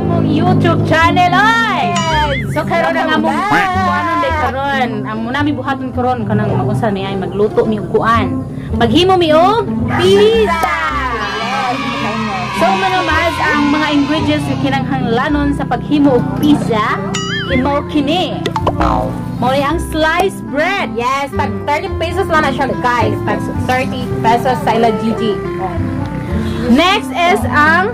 among YouTube channel, oy! So karon ang among Welcome back! Kuanon day karon. Amo nami buhaton karon kanang mag-unsa mi ay magluto mi og kuan. Maghimo mi og pizza. So mga mas ang mga ingredients nga kinahanglanon sa paghimo og pizza mao kini. Mao ni ang sliced bread. Yes, tag 30 pesos lang na siya, guys. Tag 30 pesos sa ila GG. Next is ang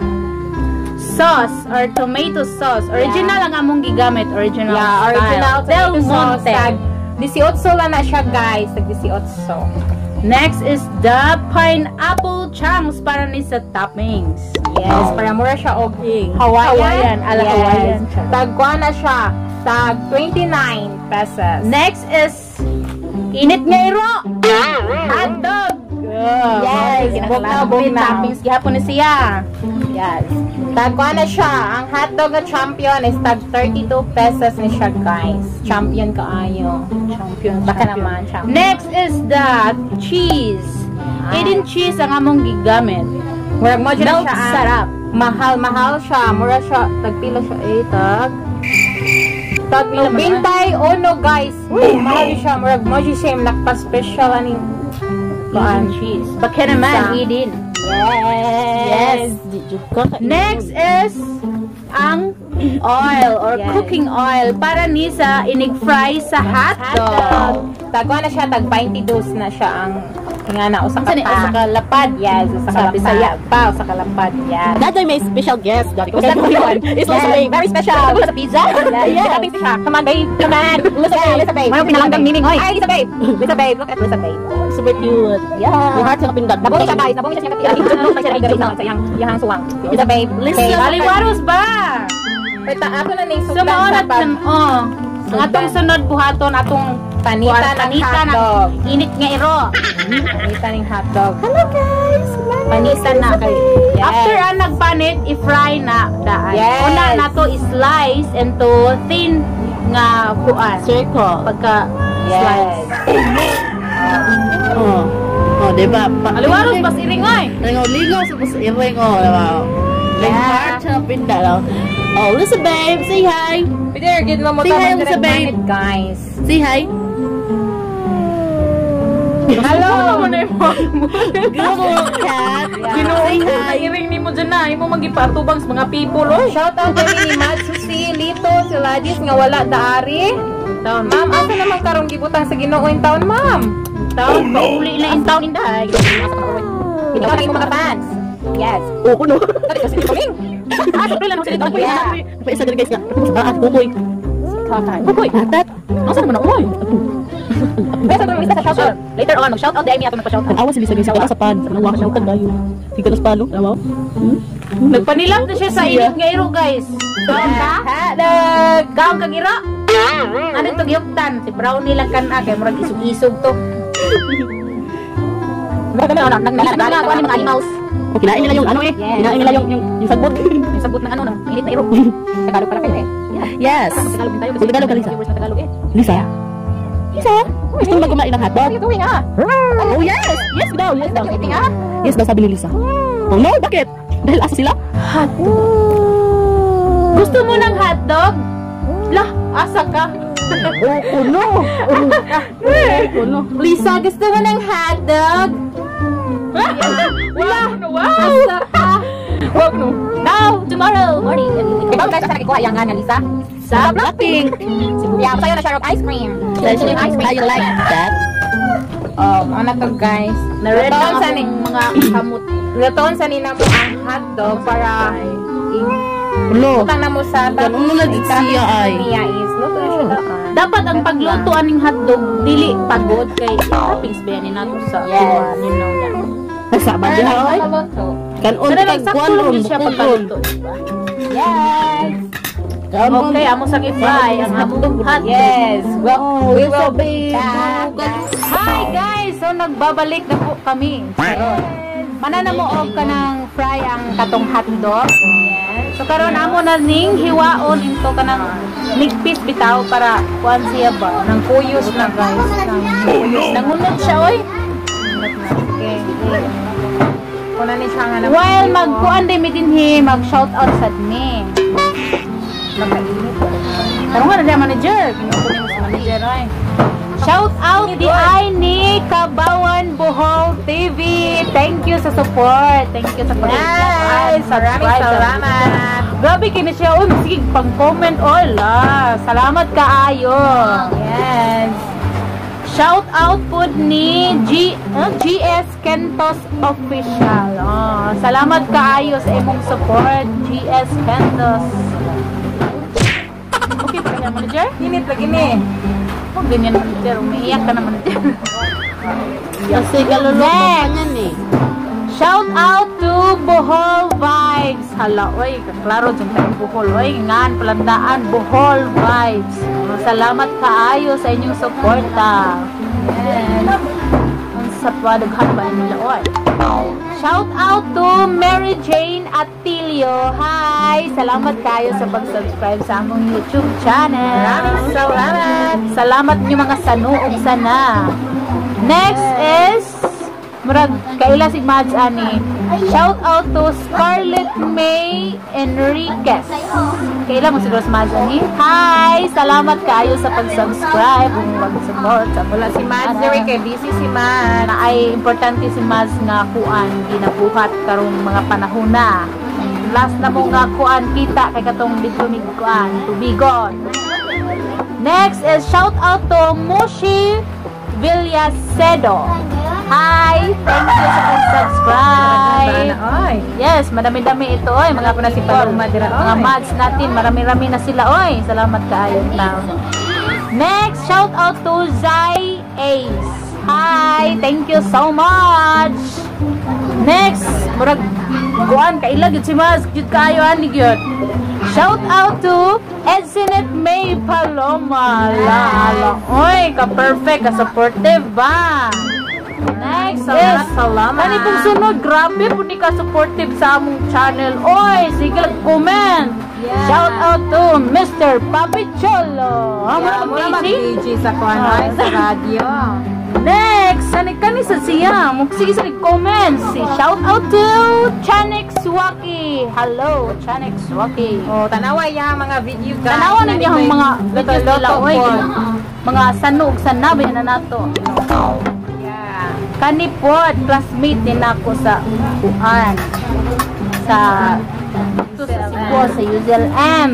sauce or tomato sauce. Original ang among gigamit, original Yeah, style. Original Del tomato sauce. Monte. Tag 18 lang na siya, guys. Tag 18. Next is the pineapple chunks para ni sa toppings. Yes, para mura siya og Hawaiian. Hawaiian, ala Hawaiian siya. Tag kuha na siya. Tag 29 pesos. Next is init nga iro. Hotdog. Yes, bugnaw, bugnaw. Toppings gihapon ni siya. Yes. Tag kuha na siya. Ang hotdog na Champion is tag 32 pesos ni siya, guys. Champion kaayo. Champion. Baka Champion. Naman, champion. Next is the cheese. Eden cheese ang among gigamit. Murag mo dyan Melt siya. Ah. Sarap. Mahal, mahal siya. Mura siya. Tagpila siya. Eh, tag Pila man? 91, guys. Mahal siya. Murag mo siya same nakpa-special aning Eden cheese. Baka naman, Pizza. Eden. Yes. Next is ang oil or cooking oil para ni sa inig fry sa hotdog. Tagwa na siya, tag 22 na siya ang nga na usa ka Unsa ni pa. Usa ka lapad? Yes, usa ka Sa lapad. Bisaya pa, usa ka lapad. Yes. That may special guest. Dati ko Usa ka yun. It's also very special. Sa pizza? Yes. Toppings siya. Come on, babe. Come on. Lisa babe. Lisa babe. Mayroong pinalanggang meaning, oy. Ay, Lisa babe. Lisa babe. Look at Lisa babe. Super cute. Yeah. Yung heart sa kapindot. Nabungi siya, guys. Nabungi siya siya. Sa iyang suwang. Lisa babe. Lisa. Babe. Baliwaros ba? Wait, ako na ning So sugdan mao sa na pag oh. Ang atong sunod buhaton atong panita ng panita ng hotdog. Init nga iro. Panita ng hotdog. Hello, guys. Panita na kay. Yes. After ang nagpanit, i-fry na daan. Yes. Una na to i-slice into thin nga kuan. Circle. Pagka Yes. slice. Oh. Oh, di ba? Aliwaros bas iring oy. Lingaw-lingaw sa pas iring, oh, di ba? Like heart sa kapindot. Oh. Oh, listen, babe. Say hi. Peter, gid mo mo Say hi, Lisa babe. Guys. Say hi. Hello. Google cat. Ginoo Say hi. iring nimo dyan na imo magipaatubang sa mga people, oy. Shout out kami ni Matsusi, Lito, si Ladis nga wala daari. Taon, Ma'am, asa naman karong gibutang sa Ginoo in town, ma'am? Taon pauli na in town inday. Ikaw na imong mga fans. Yes. Oh, kuno. Ah, sorry lang sa dito. Yeah. Pa isa diri, guys, nga. Ah, kukoy. Kukoy. Atat. Asa naman na oy? Basta to sa shout out. Later on mag shout out dai mi ato nagpa-shout out. Awa si Lisa, guys, sa pan. Nawa ko kan dayo. Sige nas palo. Nawa. Nagpanilap na siya sa init nga iro, guys. Kaon ka? Hotdog. Kaon kag iro? Ano to gihuktan? Si Brownie lang kan kay murag isog-isog to. Nag mga animals. O kinain nila yung ano eh. Yes. Kinain nila yung sagbot. Yung sagot ng ano ng init na iro. Tagalog pala kayo eh. Yes. Tagalog din tayo. Kung Tagalog ka, Lisa. Viewers na Tagalog eh. Lisa. Lisa. Gusto mo ba kumain ng hotdog? What are you doing, ah? Oh, yes. Yes daw. Yes daw. You eating, ah? Yes daw sabi ni Lisa. Oh no, bakit? Dahil aso sila? Gusto mo ng hotdog? Lah, asa ka? Oh, kuno. Kuno. Lisa, gusto mo ng hotdog? Wala. Wow. Asa ka? Wag no. Now, tomorrow morning. Ikaw, guys, sa nakikuha yung nga Lisa? Sa Blackpink. Yeah, sa'yo na siya og ice cream. Ice cream. You like that? Oh, ano to, guys? Na-red Lutoon na sa akong ni mga kamot. Lutoon sa nina mo ang hotdog para Ulo. butang na mo sa Ganun na din siya ay. Niya is luto na siya daan. Dapat ang pagluto aning hotdog dili pagod kay toppings ba yan nato sa Yes. you know na. Sama din Para ay. makaluto. Kanon Pero kag lang sakto kuan lang ron, yun siya bukod ron. pagkaluto, diba? Yes. Okay, amo sang i-fry ang among hotdog. Yes. Well, Oh, we will Lisa, be babe. back. Hi guys! So nagbabalik na po kami. Mana na mo og kanang fry ang katong hotdog. Yes. So karon amo na ning hiwaon into kanang nigpis bitaw para kuan siya ba. Nang kuyos na, guys. Nang Oh no! Nangunod siya, oy. Okay. Kuna ni siya nga na. While magkuan din mi dinhi, mag shout out sad mi. Nakainit. Karon nga na manager. Kinukunin mo sa manager ay. Shout out di ay ni Kabawan Bohol TV. Thank you sa support. Thank you sa pag Yes! Maraming salamat! Grabe kini siya. Uy, sige pang-comment all. Ah, salamat kaayo. Yes! Shout out po ni GS Kentos Official. Oh, salamat kaayo sa imong support, GS Kentos. Okay pa niya, manager? Init lagi ni. Oh, ganyan, manager. Umiiyak ka na, manager. Kasi kaluluto pa niyan eh. Shout out to Bohol Vibes. Hala, oy, klaro dyan tayong Bohol. Oy, ngan, palandaan, Bohol Vibes. Oh, salamat kaayo sa inyong suporta. Yes. Sa padaghan ba nila, oy. Shout out to Mary Jane Atilio. Hi! Salamat kayo sa pag-subscribe sa among YouTube channel. Maraming salamat! Salamat niyo mga sanuog sana. Next is murag kaila si Mads ani. Shout out to Scarlett May Enriquez. Kaila mo siguro si Mads ani. Hi! Salamat kayo sa pag-subscribe ug pag-support sa Wala si Mads diri kay busy si Mads. Na ay importante si Mads nga kuan ginabuhat karong mga panahon na. Last na mo nga kuan kita kay katong didto mig kuan tubigon. Next is shout out to Mushi Villacedo. Hi! Thank you sa pag-subscribe. Oy. Yes, madami-dami ito oy, mga Wala po na si people. Paloma dira, oy. Mga mads natin, marami-rami na sila oy. Salamat kaayo taon. Next, shout out to Zai Ace. Hi, thank you so much. Next, murag kuan kaila gyud si Maz, gyud kaayo ani gyud. Shout out to Edsinet May Paloma. La, ala. Oy, ka perfect, ka supportive ba? Next Salamat, is salamat. Kani pong sunod, grabe po ni ka supportive sa among channel. Oy, sige lang comment. Yeah. Shout out to Mr. Papi Cholo. Ah, Yeah, mura mura mag-DJ? mag-DJ sa kuan Ah. oy, sa radyo. Next, ani kani sa siya. Sige sa comments. Si shout out to Chanex Waki. Hello, Chanex Waki. Oh, tanawa ya mga video guys. Tanawa ninyo ang mga videos nila, luto-luto oy. po. Mga sanog sanabi na nato. Yeah. Kani po, classmate din ako sa kuan. Sa dito sa Cebu, sa UZLM.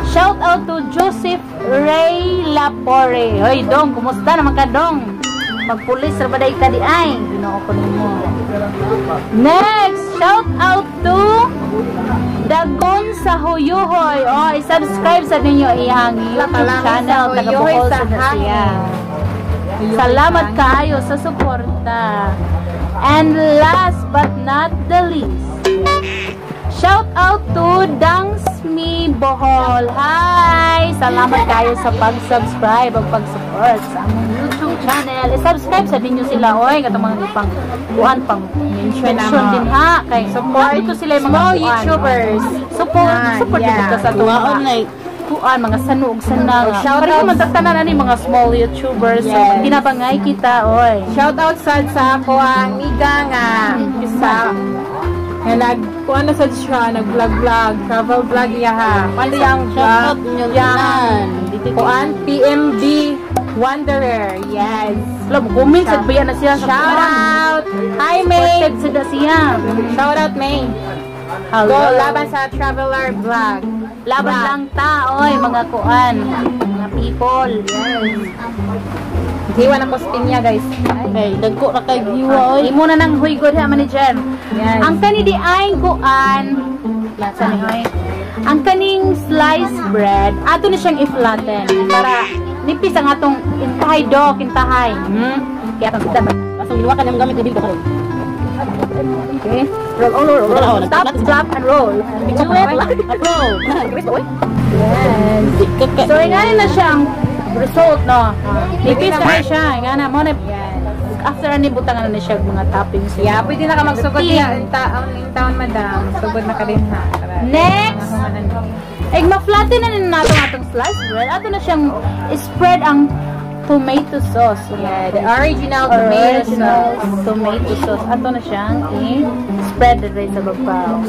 Shout out to Joseph Ray Lapore. Hoy, dong, kumusta naman ka, dong? Magpulis ra ba day ka di ay? Ginoo ko nimo. Next, shout out to Dagon sa Huyuhoy. Oh, i-subscribe sa ninyo iyang YouTube Kalamit channel. sa Taga Huyuhoy Bohol sa sa hangin. siya. Salamat kaayo sa suporta. And last but not the least, shout out to Dangs Me Bohol. Hi! Salamat kayo sa pag-subscribe o pag-support sa among YouTube channel. I-subscribe sa ninyo sila, oy. Katong mga pang kuan pang mention din ha. Kay Support ito sila yung mga small kuan. YouTubers. Support, Ah, support yeah. yeah. sa atong Tuwaon mga like kuan, mga sanog sana. Oh, shout Pareho out. man sa tanan ani mga small YouTubers. So, Yes. kinabangay kita, oy. Shout out sad sa ako ang amiga nga sa nga nag kuan na sad siya nag vlog vlog travel vlog iya ha. Kuan yang shout out vlog nyo yang tanan. kuan PMB Wanderer. Yes. Wala, comment sa biya na siya sa Shout kuan. out. Hi May. Supported sa siya. Shout out May. Hello. Go laban sa traveler vlog. Laban Vlog. lang ta, oy, mga kuan, mga people. Yes. Hiwa na ko sa pinya guys. Ay, dagko ra kay giwa oy. Imo na nang huy good ha, manager. Yes. Ang kani di ay kuan, lasa ni oy. Ang kaning sliced bread, ato na siyang i-flatten para nipis ang atong intahay do, kintahay. Kaya kang kita. Asang giluwa ka nang gamit ni Bilbo karon. Okay. Roll, roll, roll, roll. Stop, drop, and roll. Do it. Upload. Yes. Di ka ka. So, ingani na siya ang result, no? Nipis na siya. Ingana, mo na, Yes. after ani butangan na siya og mga toppings. Yeah, pwede na ka magsugod Team. diya in taon in taon madam. Sugod na ka din ha. Tara. Next. Eg ma-flatten na nato atong sliced bread. Ato na siyang spread ang tomato sauce. Yeah, the original tomato Original sauce. tomato sauce. Ato na siyang i-spread diri sa babaw.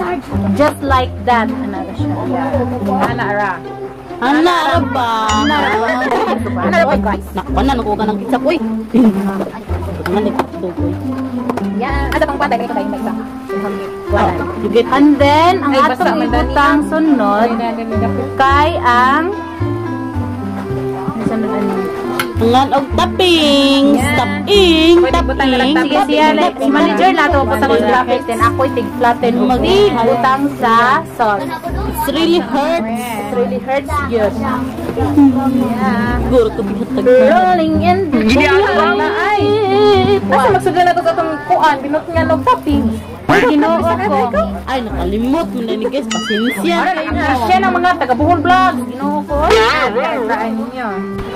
Just like that. Ano na siya. Yeah. Ana ara. Ana ba? Ana ba guys? Nakuha na nakuha ka ng ketchup oy. Ang nagtukoy. Yeah, asa pang patay ko tayo isa. You get And then, ang Ay, basta atong man ibutang sunod kay ang sunod ano? Ngan og toppings, Yeah. topping, Pwede butang na lang topping. Sige siya, like, si manager na ito butang sa toppings, then ako itig flatten og butang sa sauce. It's really hurts. It really hurts yun. Yeah. Siguro to bihatag. Rolling in the Ay. Asa magsugdan na to sa atong kuan, binot nga og toppings. Ginoo ko. Ay, nakalimot mo na ni guys. Pasensya. Siya ng mga taga Bohol Vlogs. Ginoo ko. Kaan ninyo.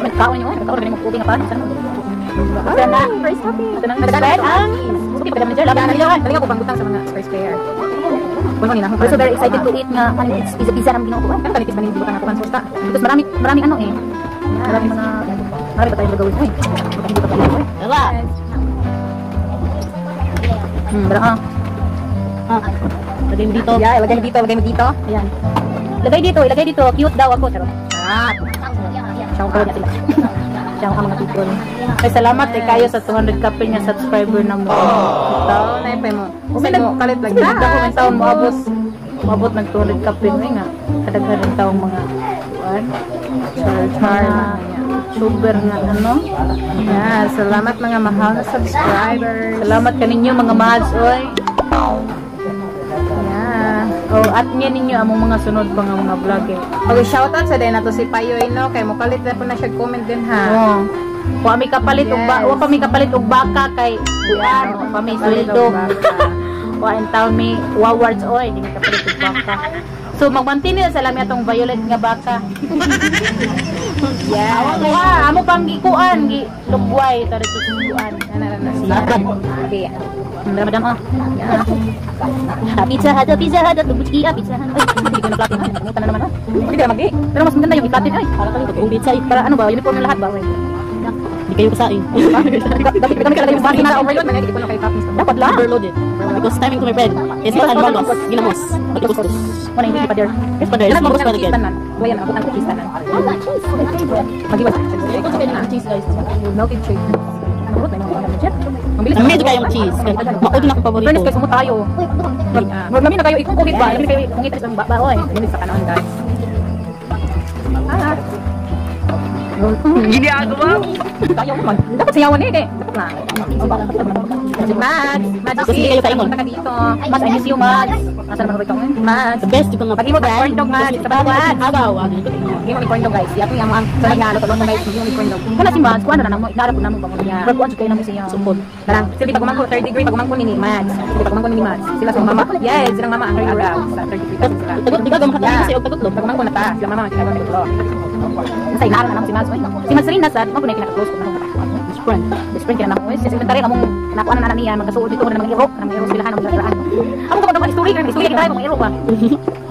Nagkaon yun. Nagkaon rin mo tubig nga pa. Sana. First topping. Spread ang okay, pwede manager. Laban na nila. Kalinga ko pangbutang sa mga square square. Puno ni na. We're so very excited to eat nga ano, it's pizza-pizza ng ginoo ko. Ano kanipis man yung butang ako ang sauce ta? Because marami maraming ano eh. Maraming mga marami pa tayong gagawin. Uy, baka hindi pa tayo. Uy. Tara. Bara ka. Ah, lagay mo dito. Yeah, ilagay mo dito, ilagay mo dito. Ayan. Lagay dito, ilagay dito. Cute daw ako. Charot. Ah. Siya ang kawin sila. Siya ang mga people. Ay, salamat eh kayo sa 200 kapil niya subscriber na mo. Ito, naipay mo. Kasi Usay mo, kalit lang. Nagdako ng taon moabot. Moabot nag 200 kapil mo nga. Kadaghan ng taong mga kuan. Char, char. YouTuber nga ano. Yeah, salamat mga mahal na subscribers. Salamat kaninyo mga mads oy. Yeah. Oh, at niya ninyo among mga sunod pa nga mga vlog eh. Okay, shout out sa din nato si Payoy no kay mo kalit na po na siya comment din ha. Oh. Wa mi kapalit og ba, Yes. wa pa mi kapalit og baka kay kuan, wa pa mi sweldo. Wa in town mi wawards oy, di mi kapalit og baka. So magmantin nila sa lami atong violet nga baka. Yeah. Wa, amo pang gikuan, gi lugway tara to kuan. Na na na. Okay. Madam ah. Pizza Hut, Pizza Hut, tumuchiki Pizza Hut. Ay, hindi ko na platin. Ay, nakalimutan na naman ah. Hindi ka magi. Pero mas maganda yung i-platin ay. Para kami totoong pizza eh. Para ano ba, uniform yung lahat ba? Oy. Hindi kayo kasain. Dapat kami talaga yung Bakit baki na na overload man hindi ko na kay toppings. Dapat lang. Overloaded. Because timing to my friend. It's not Almagos. Ginamos. Pagkustos. Wala hindi pa there. Yes, pa there. It's Magos pa again. Tanan. Duwayan ako ang cheese tanan. Cheese, my favorite. Magiwas. Cheese guys. Melted cheese. Ang bilis. Ang medyo kayong cheese. Maod na akong paborito. Fairness guys, umot tayo. Murag lami na kayo ikungkit ba? Lami na kayo ikungkit sa ba oy. Bilis sa kanon guys. Ah. Ginagawa mo. Tayo man. Dapat sayawan eh, eh. Dapat na. Mads, Mads, Kasi hindi kayo kaingon. Punta ka dito. Mads, I miss you, Mads. Asa naman ba ito? Mads. The best yung mga Pag-imo ta corn dog, Mads. Sa bawat. Agaw. Gimo ni corn dog guys. Yato yung ang sa nga luto guys. Gimo ni corn dog. Kana si Mads, kuan na namo, inaarap ko namo ba mo. Yeah. Murag kuan jud kayo namo siya. Support. Parang silbi pag umangko third degree pag umangko ni Mads. Silbi pag umangko ni Mads. Sila sa mama. Yes, silang mama ang agaw sa third degree kasi sila. Tagot, di ka makakain kasi og tagot Pag umangko na ta, sila mama ang agaw sa tatlo. Nasa inaarap na namo si Mads oy. Si Mads rin nasa, mo ko na pinaka-close ko na. Best friend. Best friend kaya namo. Sa inventory among nakuan na na niya magkasuod dito na mga iro, mga iro sila hanong sila. Amo ka ba story kay story kita mga iro ba.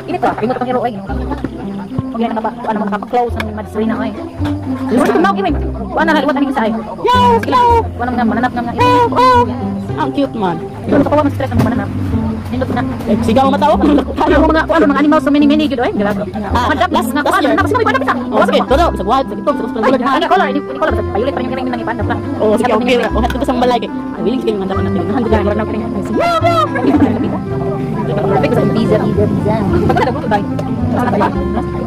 Init ba? Rimot tong iro oy. Huwag yan nakapa, ano mo nakapa-close ng Mads Rina oy. Liwat ko mawag imay. Kuan na liwat ani isa ay. Yo, yo. Kuan nga mananap nga mga iro. Oh, ang cute man. Ito sa kawa mas stress ang mananap. Nindot na. Eh, sigaw matawa ka nung Ano mga kuan mga animals so many many gud oy. Grabe. Ah, Madap last nga kuan year. na kasi may kuan na Oh, sige, todo. Sa wild, sa itong, sa Ay, gusto. ano color, ini color basta violet pa yung nang ipanda pa. Oh, sige, okay. Oh, hato sa balay kay. Ay, willing kayo mandap na natin. Perfect sa pizza, pizza, pizza. Pag na nagluto tayo.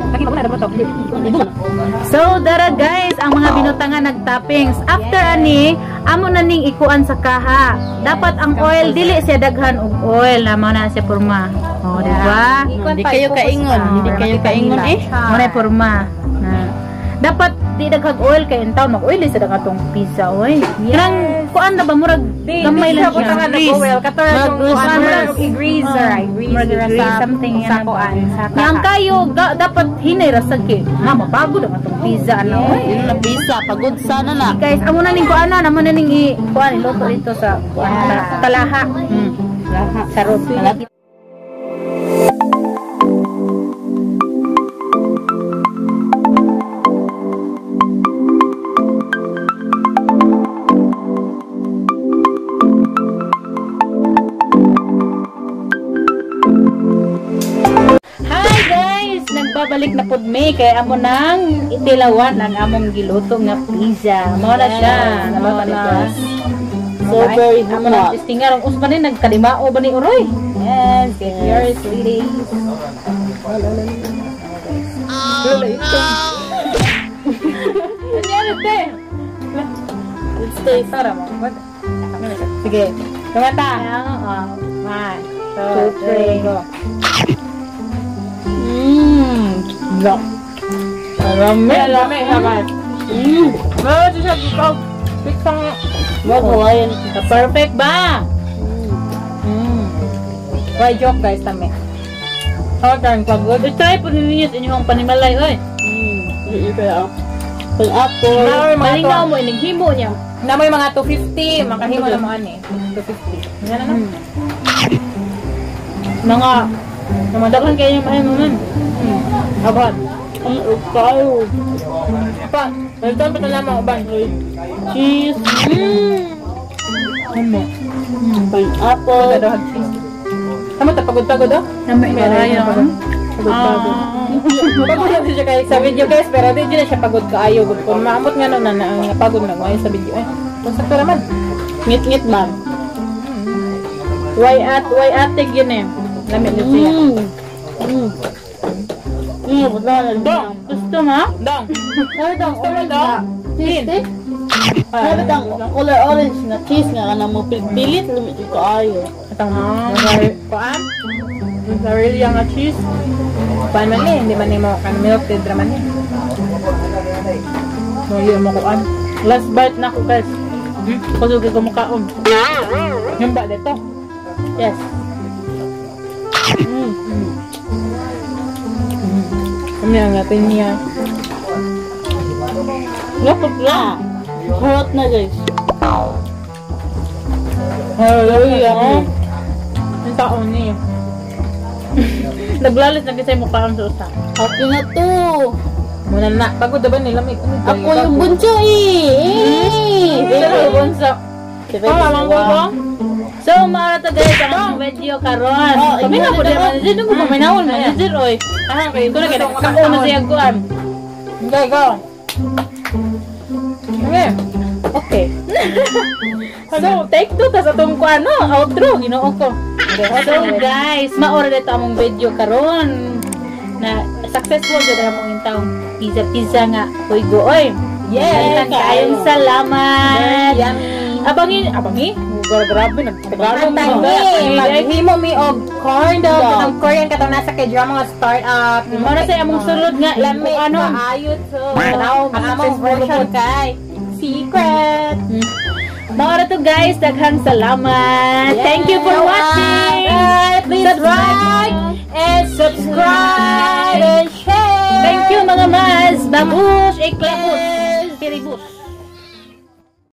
Lagi pag na nagluto. So, dara guys, ang mga binutangan nagtoppings. After ani, amo na ning ikuan sa kaha. Dapat ang oil dili siya daghan og oil, amo na siya porma. Oh, di ba? Hindi kayo kaingon, hindi kayo kaingon eh. Mo na porma. Na. Dapat di daghag oil kay in town mag-oil sa dagatong pizza oy. Kanang kuan na ba murag gamay lang siya. Butangan og oil katong Mag-grease. murag i-greaser, i-greaser Murag sa something sa yan. kuan sa Nga ang kayo dapat hinay ra sa kay. Nga mapagod ang atong pizza ano oy. Yun na pizza, pagod sana na. Guys, amo na ning kuan na, amo na ning i kuan iluto dito sa kuan kalaha. Sarot. Hi guys! Balik na pud mi kay amo nang itilawan ang among giluto nga pizza. Mao na siya. Mao na. So very Amo nang hot. testing nga us ba ni nagkalimao ba ni uroy? Yes, get yours, ladies. Oh, no! Ano te? Let's taste. Tara mo. What? Sige. Kumanta. One, two, three, go. No. Lami. Lami, habat. Meron siya sa Piksang. Wag Hawaiian. Perfect ba? Why joke guys, tami. How turn pagod. I-try po ninyo sa inyong panimalay oy. Kaya pineapple. Malingaw mo ining himo niya. Na may mga 250, makahimo na mo ani. 250. Yan na na. Mga daghan kayo mahimo man. Abot. Ang kayo. Pa, nagtan pa na lamang uban. Cheese. Ano? Pineapple. Pagod hag cheese. Tama ta pagod-pagod oh. Nama Meron pagod. Pagod-pagod. Pagod na siya kay sa video guys, pero di na siya pagod kaayo gud. Kung maamot nga no na na pagod na ngayon sa video eh. Basta raman. Ngit-ngit man. Why at why atig yun eh. Lami na siya. Wala na. Dong. Gusto ma? Dong. Sabi dong, Gusto mo dong? Cheese eh? Sabi dong, color orange na cheese nga kanang mo pilit lamit ko ayo. Atang kuan? Mozzarella nga cheese. Kuan man ni, hindi man ni mo kan milk tea man ni. No, yun mo kuan. Last bite na ko guys. Kusog ko mukaon. Yung ba dito? Yes. Kami ang natin niya. Lapot lang. Hot na guys. Hallelujah. Ang taon niya. Naglalis na kasi mukhaon sa usa. Okay na to. Muna na. Pagod na ba nila? May Ako yung bunso eh. Sino yung bunso? Oh, amang bunso? So, maara to guys ang video karon. Oh, Kami na po ikaw na naman. Dito ko paminawon manager oy. Ah, kayo. Ko na kay nagkaon na siya kuan. Okay, go. Okay. Okay. So, take two tas atong kuan no, outro Ginoo ko. So guys, maora dito among video karon na successful jud ang among intawong pizza pizza nga huygo oy. Yes, Daghan kaayong salamat. Yummy. Abangi, abangi. Grabe nagtagalog mo. Tangi, maghimo mi og corn dog, kanang Korean katong nasa kay drama nga start up. Mao na sa among sulod nga Lami ano. Maayo to. Ang among version kay secret. Mao ra to guys, daghang salamat. Thank you for watching. Bye. Please Subscribe. like and subscribe and share. Thank you mga mas. Babush, eklabus, piribus.